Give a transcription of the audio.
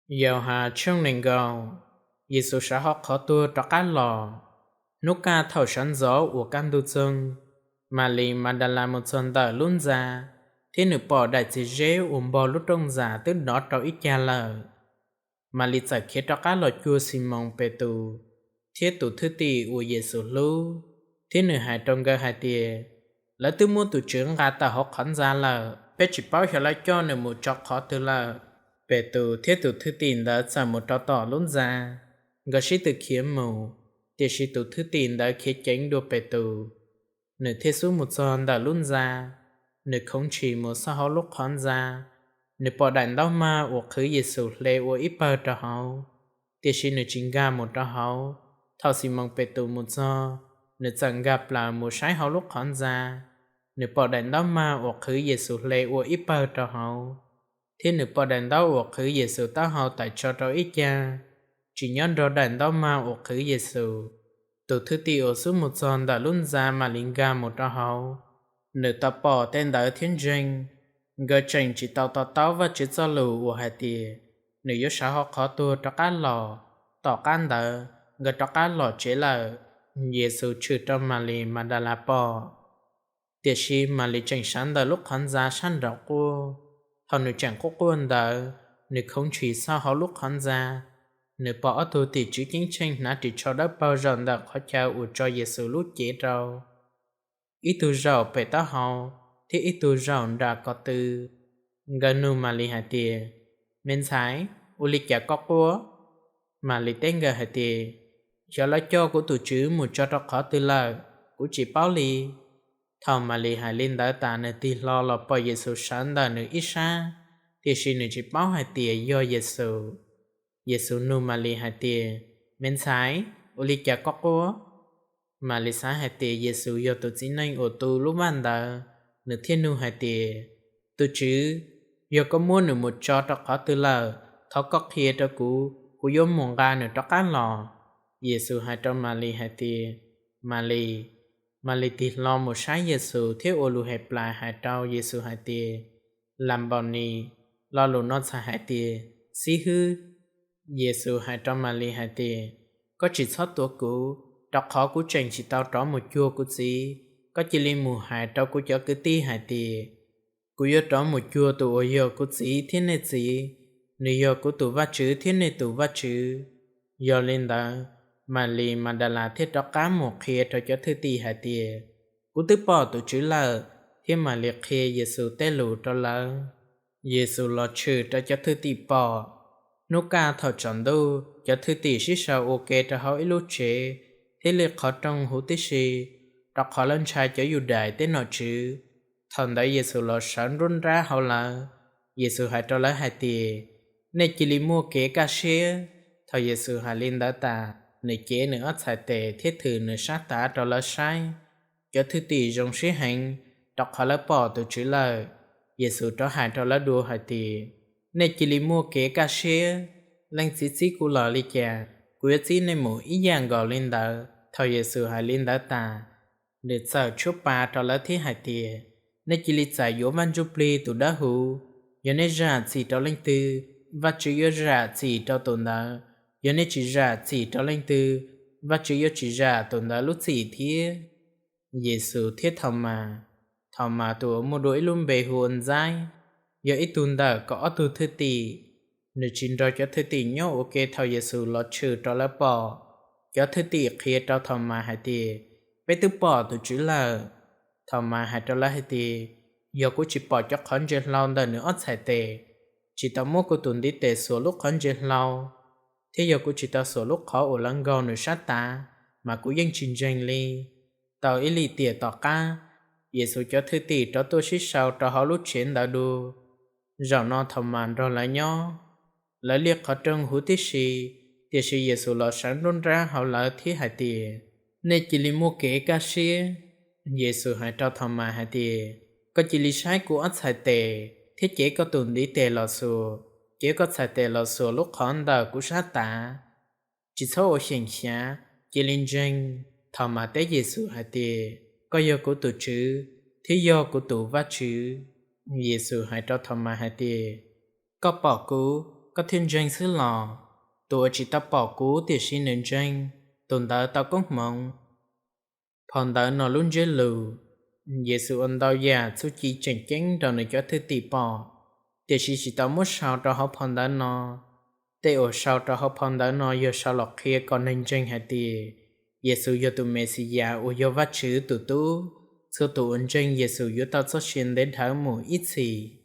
Yauhas tshooj nees nkaum. Yexus sawv hauv qhov tuag rov qab los. Hnub kaj thaum sawv ntxov uas kaj ntug txoog, Malis Madalas mus txog ntawm lub ntxa, thiab nws pom daim txiv zeb uas npog lub rooj ntxas twb dov rau ib cag lawm. Malis txawm khiav rov qab los cuag Ximoos Petus thiab tus thwj tim uas Yexus hlub, thiab nws hais rau nkawd hais tias, Lawv twb muab tus Tswv nqa tawm hauv qhov ntxa lawm, peb tsis paub xyov lawv coj nws mus tso qhov twg lawm. Petus thiab tus thwj tim ntawd txawm mus rau tom lub ntxa, nkawd sib tw khiav mus, tiam sis tus thwj tim ntawd khiav ceev dua Petus, nws thiaj xub mus txog ntawm lub ntxa. Nws khoov ntshis mus xauj hauv lub qhov ntxa, nws pom daim ntaub mag uas qhwv Yexus hle ua ib pawg rau hauv, tiam sis nws tsis nkag mus rau hauv. Thaum Ximoos Petus mus txog, nws txawm nkag plaws mus saib hauv lub qhov ntxa. Nws pom daim ntaub mag uas qhwv Yexus hle ua ib pawg rau hauv, thiab nws pom daim ntaub uas qhwv Yexus taub hau tawm tso rau ib cag, tsis nyob nrog daim ntaub mag uas qhwv Yexus. Tus thwj tim uas xub mus txog ntawm lub ntxa mam li nkag mus rau hauv, nws tau pom tej ntawd thiab ntseeg. Nkawd tseem tsis tau to taub Vajtswv txoj lus uas hais tias, nws yuav sawv hauv qhov tuag rov qab los. Tom qab ntawd nkawd rov qab los tsev lawm. Yexus tshwm rau Malis Madalas pom. Tiam sis Malis tseem sawv ntawm lub qhov ntxa sab nraud quaj. Thaum nws tseem quaj quaj ntawd, nws khoov ntshis xauj hauv lub qhov ntxa, nws pom ob tug tim tswv ceeb tsheej hnav ris tsho dawb paug zaum ntawm qhov chaw uas tso Yexus lub cev rau, ib tug zaum pem taub hau thiab ib tug zaum nram ko tw. Nkawd nug Malis hais tias, Me ntxhais, ua li cas koj quaj? Malis teb nkawd hais tias, Xyov lawv coj kuv tus Tswv mus tso rau qhov twg lawm, kuv tsis paub li. Thaum Malis hais li ntawd tas, nws tig hlo los pom Yexus sawv ntawm nws ib sab, tiam sis nws tsis paub hais tias yog Yexus. Yexus nug Malis hais tias, Me ntxhais, ua li cas koj quaj? Malis xav hais tias Yexus yog tus txiv neej uas tu lub vaj ntawd, nws thiaj nug hais tias, Tus Tswv, yog koj muab nws mus tso rau qhov twg lawm, thov koj qhia rau kuv, kuv yuav mus nqa nws rov qab los. Yexus hais rau Malis hais tias, Malis. Malis tig hlo mus saib Yexus thiab ua Luhais Plas hais rau Yexus hais tias, Lanpaunis, lo lus no txhais hais tias, Xib hwb. Yexus hais rau Malis hais tias, Koj tsis txhob tuav kuv, rau qhov kuv tseem tsis tau rov mus cuag kuv Txiv. Koj cia li mus hais rau kuv cov kwv tij hais tias, kuv yuav rov mus cuag tus uas yog kuv Txiv thiab nej Txiv, nws yog kuv tus Vajtswv thiab nej tus Vajtswv. Yog li ntawd, Malis Madalas thiaj rov qab mus qhia rau cov thwj tim hais tias, Kuv twb pom tus Tswv lawm. Thiab Malis qhia Yexus tej lus rau lawv. Yexus los tshwm rau cov thwj tim pom. Hnub kaj thaum tsaus ntuj, cov thwj tim sib sau ua ke rau hauv ib lub tsev thiab li qhov rooj huv tib si, rau qhov lawv ntshai cov Yudais tej nom tswv. Thaum ntawd Yexus los sawv nruab nrab hauv lawv. Yexus hais rau lawv hais tias, Nej cia li muaj kev kaj siab. Thaum Yexus hais li ntawd tas, nws cev nws ob txhais tes thiab thwm nws sab tav rau lawv saib. Cov thwj tim zoo siab heev, rau qhov lawv pom tus Tswv lawm. Yexus rov hais rau lawv dua hais tias, Nej cia li muaj kev kaj siab. Leej Txiv txib kuv los li cas, kuv yuav txib nej mus ib yam nkaus li ntawd. Thaum Yexus hais li ntawd tas, nws txawm tshuab pa rau lawv thiab hais tias, Nej cia li txais yuav Vaj Ntsujplig tus Dawbhuv. Yog nej zam txim rau leej twg, Vajtswv yuav zam txim rau tus ntawd. Yog nej tsis zam txim rau leej twg, Vajtswv yuav tsis zam tus ntawd lub txim thiab. Yexus thiab Thaumas. Thaumas tus uas muaj dua ib lub npe hu ua Ntxaib, yog ib tug ntawm kaum ob tug thwj tim. Nws tsis nrog cov thwj tim nyob ua ke thaum Yexus los tshwm rau lawv pom. Cov thwj tim qhia rau Thaumas hais tias, Peb twb pom tus Tswv lawm. Thaumas hais rau lawv hais tias, Yog kuv tsis pom cov qhov ntsia hlau ntawm nws ob txhais tes, tsis tau muab kuv tus ntiv tes xuas lub qhov ntsia hlau, thiab yog kuv tsis tau xuas lub qhov uas lawv nkaug nws sab tav, mas kuv yeej tsis ntseeg li. Tau ib lim tiam tom qab, Yexus cov thwj tim rov tuaj sib sau rau hauv lub tsev ntawd dua. Zaum no Thaumas nrog lawv nyob. Lawv liaj qhov rooj huv tib si, tiam sis Yexus los sawv nruab nrab hauv lawv thiab hais tias, Nej cia li muaj kev kaj siab. Yexus hais rau Thaumas hais tias, Koj cia li saib kuv ob txhais tes thiab cev koj tus ntiv tes los xuas. Cev koj txhais tes los xuas lub qhov ntawm kuv sab tav. Tsis txhob ua xyeem xyav, cia li ntseeg. Thaumas teb Yexus hais tias, Koj yog kuv tus Tswv thiab yog kuv tus Vajtswv. Yexus hais rau Thaumas hais tias, Koj pom kuv, Koj thiaj ntseeg xwb los? Tus uas tsis tau pom kuv tiam sis nws ntseeg, tus ntawd tau koob hmoov. Phau ntawv no lub ntsiab lus, Yexus ua ntau yam txuj ci tseem ceeb rau nws cov thwj tim pom, tiam sis tsis tau muab sau rau hauv phau ntawv no. Tej uas sau rau hauv phau ntawv no yog sau los qhia kom neeg ntseeg hais tias Yexus yog tus Mexiyas uas yog Vajtswv tus Tub. Txhua tus uas ntseeg Yexus yuav tau txoj sia ntev dhawv mus ib txhis.